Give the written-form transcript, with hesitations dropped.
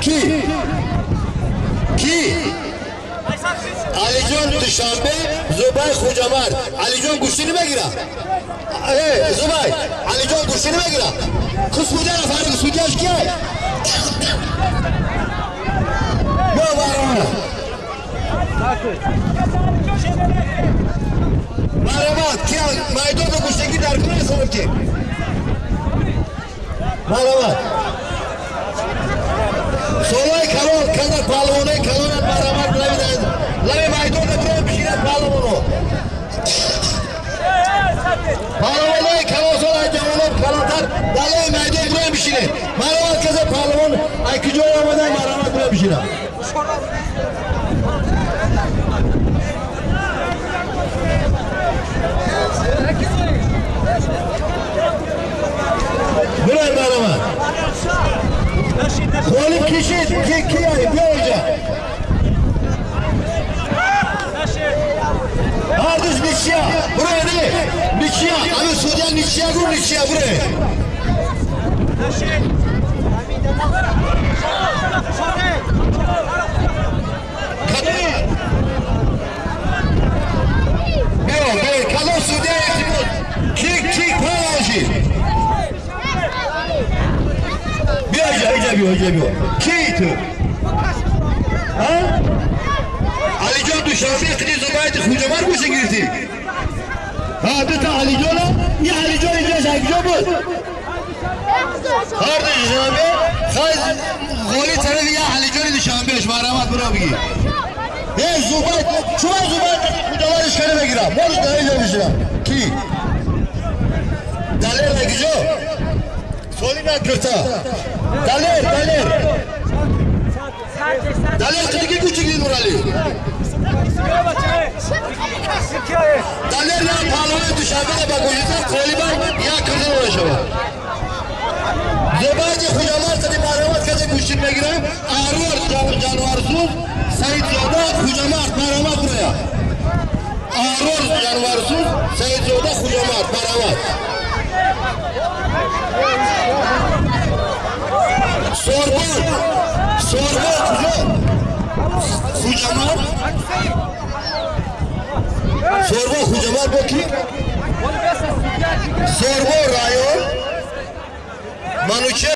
Ки? Ки? Алиҷон Душанбе, Зубай Хуҷамард. Алиҷон гӯштӣ намегира. Зубай, Алиҷон гӯштӣ намегира. Кусмуда нафар судяш кист? Бо барона. Марҳамат, ки майдони гӯштагӣ дар куҷо сабаб ки? Марҳамат. Солҳои калон, канда паҳлавонои калонат марҳамат лави лави майдонда бирояд бишинад паҳлавоно. Паҳлавонои калонсол ай ҷавонон калонтар дар лави майдон бирояд бишинед. Марҳамат касе паҳлавон ай куҷо омада марҳамат бирояд бишинад. Бирояд марҳамат. Ғолиб кишид, ки ки ай биё инҷа. Ҳардуш ничья. Бирояд ничья. Ҳамин судья ничья гуфт ничья бирояд. Биё, биё, калон судья эътимод. Ки ки паҳлавон. Биё инҷа, инҷа биё, инҷа биё. Ки ту? Ҳа? Алиҷон Душанбе қиди Зубайди Хуҷамар гӯша гирифтӣ? Ҳа, дута Алиҷона, ин Алиҷон инҷош якҷо буд. Ҳарду Душанбе, хай ғолиб тарафи я Алиҷони Душанбеш, марҳамат биро бигӣ. Э, Зубайд, чума Зубайд қиди Хуҷамариш кара мегирам? Молиш дар инҷо бишинам. Ки? Далер якҷо? Солим як кирта. Далер, Далер. Далер қирги кучик Нурали. Далер як паҳлавони Душанберо ба гӯшида қолибан як кирта мешавад. Зубайди Хуҷамард қади марҳамат касе гӯштин мегирам. Аҳрор Ҷанварсуз, Саидзода Хуҷамард марҳамат бирояд. Аҳрор Ҷанварсуз, Саидзода Хуҷамард марҳамат. Сорбон, Сорбон куҷо? Хуҷамард? Сорбон Хуҷамард бо ки? Сорбон район Манучер.